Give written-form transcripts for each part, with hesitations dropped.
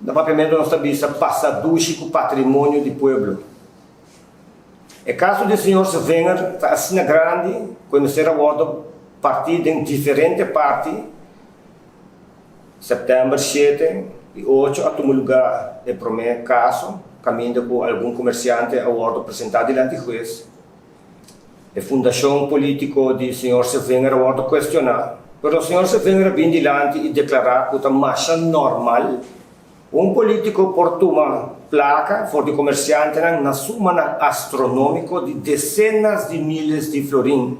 Na papiamento nos ta bisa pasa dushi ku patrimonio di pueblo. E kaso di señor Sevinger ta asina grandi ku e mester a wòrdu partí den diferente parti. Sèptèmber shete i ocho a tuma lugá e promé kaso kaminda ku algun komersiante a wòrdu presentá dilanti hues. E fundashon polítiko di señor Sevinger a wòrdu kuestioná, pero señor Sevinger a bin dilanti i deklará ku ta masha normal un polítiko por tuma plaka for di komersiantenan na sumanan astronómiko di desenas di miles di florin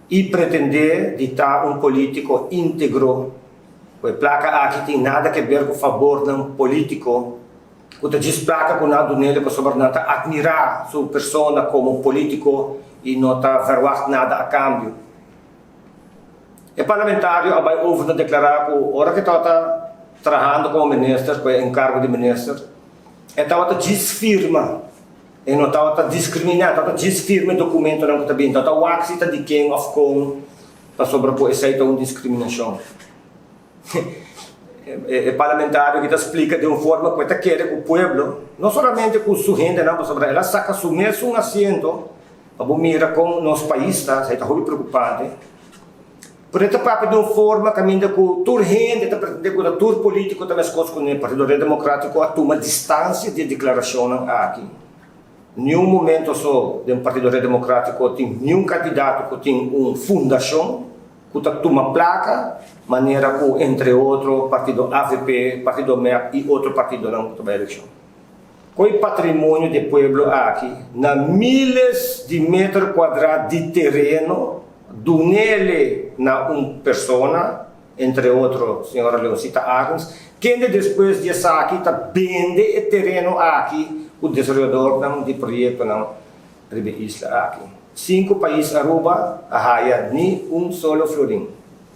i pretendé di ta un polítiko íntegro ku e plaka aki tin nada ke ber ku fabornan polítiko. Ku ta djis plaka ku nan dunele pasobra nan ta atmirá su persona komo polítiko i no ta verwagt nada a kambio. E parlamentario a bai over na deklará ku ora ku e tabata trahando komo minister, ku e enkargo di minister, e tabata djis firma, e no tabata diskriminá, e tabata djis firma e dokumentonan ku ta bini, tabata wak si ta di ken òf kon, pasobra ku esei ta un diskriminashon. E parlamentario ki ta splika den un forma ku e ta kere ku pueblo, no solamente ku su hendenan, pasobra el a saka su mesun asiento pa bo mira kon nos pais ta, esei ta hopi preokupante, pero e ta papia den un forma kaminda ku tur hende ta pretende ku ta tur politiko ta meskos kuné. Partido Red Demokratiko a tuma distansia di e deklarashonnan aki. Niun momento so den Partido Red Demokratiko tin niun kandidato ku tin un fundashon. Ku ta tuma plaka, manera ku entre otro partido avp, partido mep i otro partidonan ku ta bai elekshon. Koi patrimonio di e pueblo aki na miles di meter kuadrá di tereno dunele na un persona, entre otro señora Leoncita Arends, kende despues di esaki ta bende e tereno aki ku desaroyadornan di proyektonan riba e isla aki. Sin ku pais Aruba a haya ni un solo florin.